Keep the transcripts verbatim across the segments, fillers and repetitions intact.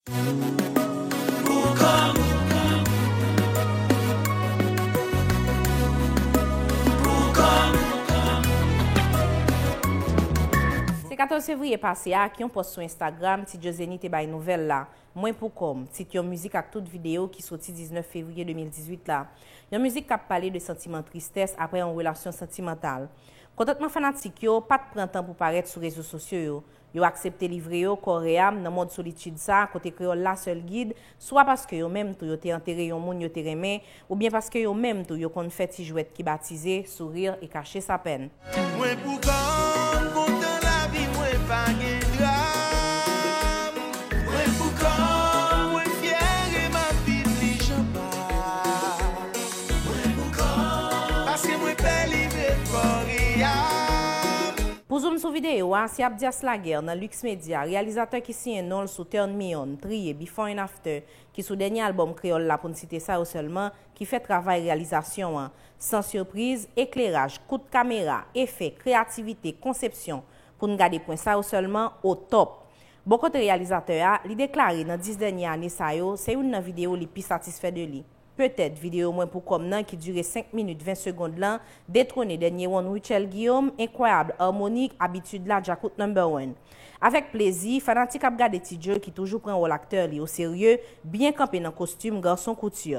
Se katòz fevriye pase a, ak yon pòs sou Instagram, Ti Djozeni te bay nouvèl la. Mwen pou kò m, tit yon mizik ak tout videyo ki soti diznèf fevriye de mil dizuit la. Yon mizik k ap pale de santiman tristès apre yon relasyon santimantal. Kontantman fanatik yo pa t pran tan pou parèt sou rezo sosyo yo. Yo aksepte livre yo kò e am nan mond solitid sa a kote kreyòl la sèl gid, swa paske yo menm tou yo te antere yon moun yo te renmen, oubyen paske yo menm tou yo konn fè ti jwèt ki batize Sourire et cacher sa peine. Mwen pou kò m kontan lavi mwen pa gen dram. Mwen pou kò m mwen fyè e m ap viv li jan pa. Mwen pou kò m paske mwen pè livre kò e am. Pou zoom sou videyo a, se Abdias Laguerre nan Lux Media, reyalizatè ki siyen non l sou Turn Me On, Triye, Before and After, ki sou dènye albòm kreyòl la pou n site sa yo sèlman, ki fè travay reyalizasyon an. San sipriz, ekleraj, kout kamera, efè, kreyativite, konsepsyon, pou n gade pwen sa yo sèlman, o top. Bò kote reyalizatè a, li deklare nan dis dènye ane sa yo, se youn nan videyo li pi satisfè de li. Petèt videyo Mwen pou kò m nan ki dire senk minit ven segond lan detwone dènye wonn Rutshelle Guillaume, enkwayab amoni, abitid la, Djakout Number One. Avèk plezi, fanatik ap gade Ti Djo ki toujou pran wòl aktè li oserye, byen kanpe nan kostim gason kouti.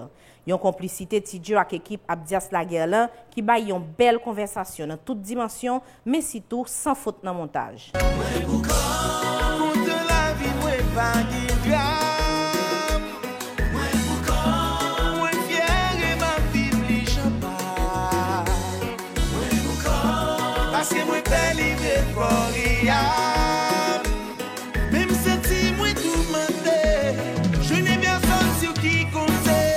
Yon konplisite Ti Djo ak ekip Abdias Laguerre lan ki bay yon bèl konvèsasyon nan tout dimansyon, men sitou san fot nan montaj. Mwen pou kò m kontan lavi mwen pa gen dram. Mwen pou kò m mwen fyè e m ap viv li jan pa. Mwen pou kò m paske mwen pè livre kò e am. Menm santi mwen toumante. Je n'ai personne sur qui compter.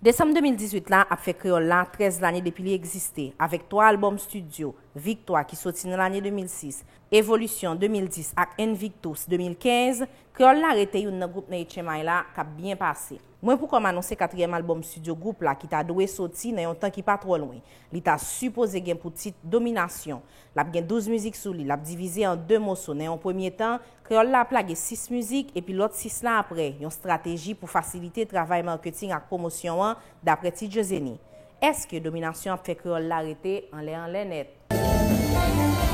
Desanm de mil dizuit la ap fè kreyòl la trèz lane depi li egziste, avèk twa albòm estidyo, Viktwa ki soti nan lane de mil sis, Evolisyon de mil dis ak Invictus de mil kenz, kreyòl la rete youn nan gwoup nan H M I la k ap byen pase. Mwen pou kò m anonse katriyèm albòm estidyo gwoup la ki ta dwe soti nan yon tan ki pa twò lwen. Li ta sipoze gen pou tit Dominasyon. L ap gen douz mizik sou li, l ap divize an de moso. Nan yon premye tan, kreyòl la ap lage sis mizik, epi lòt sis la apre, yon estrateji pou fasilite travay maketing ak pwomosyon an, dapre Ti Djozeni. Èske Dominasyon ap fè kreyòl la rete anlè anlè nèt?